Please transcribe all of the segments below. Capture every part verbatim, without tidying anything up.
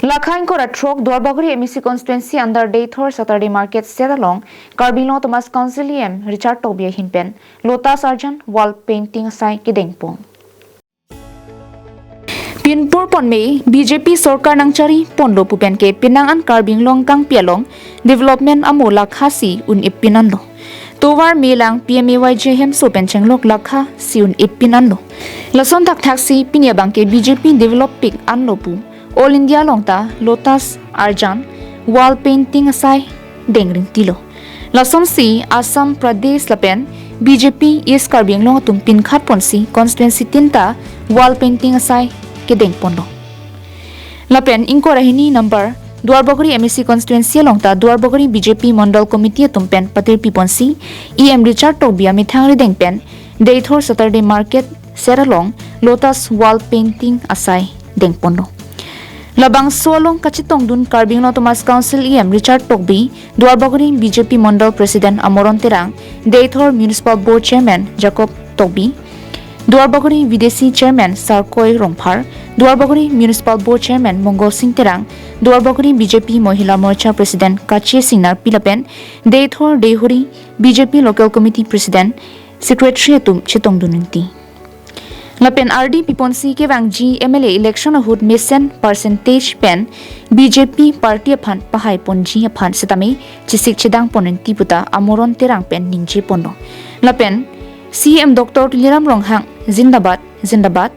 Lakha ingkoi ra throk Duarbagori M A C constituency under Deithor Saturday Market set along Karbi Anglong Autonomous Council E M Richard Tokbi ahin pen Lotus Arjan wall painting asai kedengpon. Pinpur ponme B J P sorkar nangchari ponlo pu pen ke penang an Karbi Anglong kangpi along development amo lakha si un-ip pin anlo. Tovar melang P M A Y G hemso pen chenglok lakha si un-ip pin anlo. Lason thakthak si pini abang ke B J P develop pik anlo pu All India along ta Lotus Arjan wall painting asai dengring tilo. Lasonsi Assam Pradesh lapen B J P East Karbi Anglong atum pinkhat ponsi constituency tin ta wall painting asai kedengponlo. Lapen ingkoi ra hini number Duarbagori M A C constituency along ta Duarbagori B J P Mondol Committee atum pen patirpi ponsi E M Richard Tokbi amethang rideng pen Deithor Saturday Market set along Lotus wall painting asai dengponlo. Labangso along kachetongdun Karbi Anglong Autonomous Council E M Richard Tokbi, Duarbagori B J P Mondol President Amoron Terang, Deithor Municipal Board Chairman Jacob Tokbi, Duarbagori V D C Chairman Sarkoi Rongphar, Duarbagori Municipal Board Chairman Mongol Sing Terang, Duarbagori B J P Mohila Morcha President Kache Sing Narpi lapen Deithor Deihori B J P Local Committee President Secretary atum chetongdun rinti. Lapen ardi piponsi kevangji M L A election ahut mesen percentage pen B J P party aphan pahai ponji aphan setame chesik chedang pon rinti puta Amoron Terang pen ningje ponlo. Lapen C M Doctor Tuliram Ronghang Zindabad, Zindabad,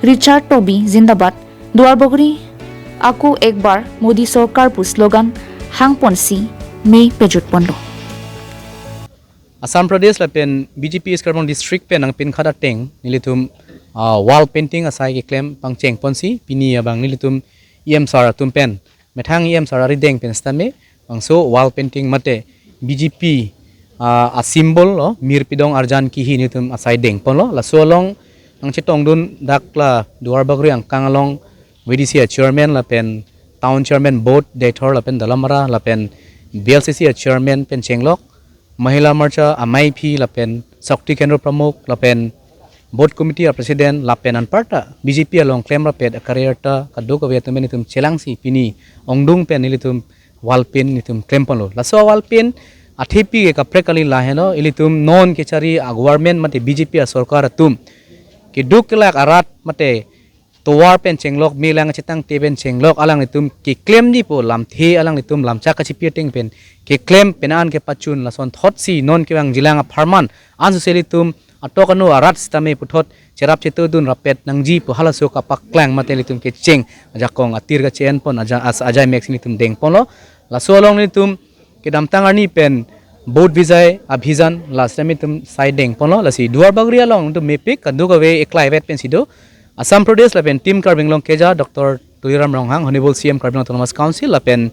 Richard Tokbi Zindabad, Duarbagori ako ekbar Modi Sorkar pu slogan hang ponsi mei pejut ponlo. Assam Pradesh lapen B J P East Karbi Anglong District pen nangpinkhat ateng nelitum, ah, wall painting asai keklem pangcheng ponsi pini abang nelitum E M sir atum pen methang E M sir arideng pen setame bangso wall painting mate B J P, ah, a symbol lo mir pidong arjan kihi nelitum asai dengponlo. Laso along nangchetongdun dak la Duarbagori angkang along V D C a chairman lapen town chairman board Deithor lapen Dolamara lapen B L C C a chairman pen chenglok Mahila Morcha amaiphi lapen Shakti Kendra Pramukh lapen board committee a president lapen anparta B J P along klem rapet a career ta kadokave atum nelitum chelangsi pini ongdung pen nelitum wall paint nelitum klemponlo. Laso wall paint athepi ke kaprek kali laheno, ilitum non kechari a government mate B J P a sorkar atum keduk kelak arat mate tovar pen chenglok, melang chetangte pen chenglok, alanglitum keklemji pu lamthe, alanglitum lamchak kachipi ateng pen keklem, penang an kepachun, lason thotsi non kevangjilang apharman ansose ilitum atok anu arat setame puthot cherap chetodun rapet nangji pu halaso kapaklang mate ilitum kecheng ajakong atir kache-en pon aja, as, ajai mek si nelitum dengponlo. Laso along nelitum kedamtang arni pen Vote Vijay Abhijan la setame nelitum sai dengponlo, lasi Duarbagori along nelitum mepik kadokave eklai vet pensi do. Assam Pradesh lapen Team Karbi Anglong keja Doctor Tuliram Ronghang, Honorable C M Karbi Anglong Autonomous Council, lapen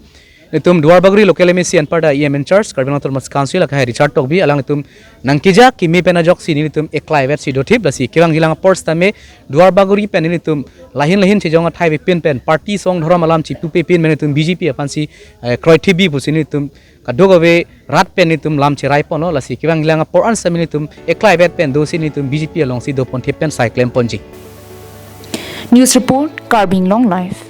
nelitum Duarbagori local M A C anparta E M in charge Karbi Anglong Autonomous Council, akahai Richard Tokbi, alanglitum nangkeja kimi pen ajoksi nelitum eklai vetsi dothip, lasi kevangjilang apor setame Duarbagori pen nelitum lahin lahin chejong athai vepin pen party song dhorom alam chipupe pin pen nelitum B J P aphansi, eh, kroithebi pusi nelitum kadokave rat pen nelitum lam cheraiponlo, lasi kevangjilang apor an setame nelitum eklai vet pen dosi nelitum B J P alongsi doponthip pen sai klemponji. News report, Karbi Anglong Live.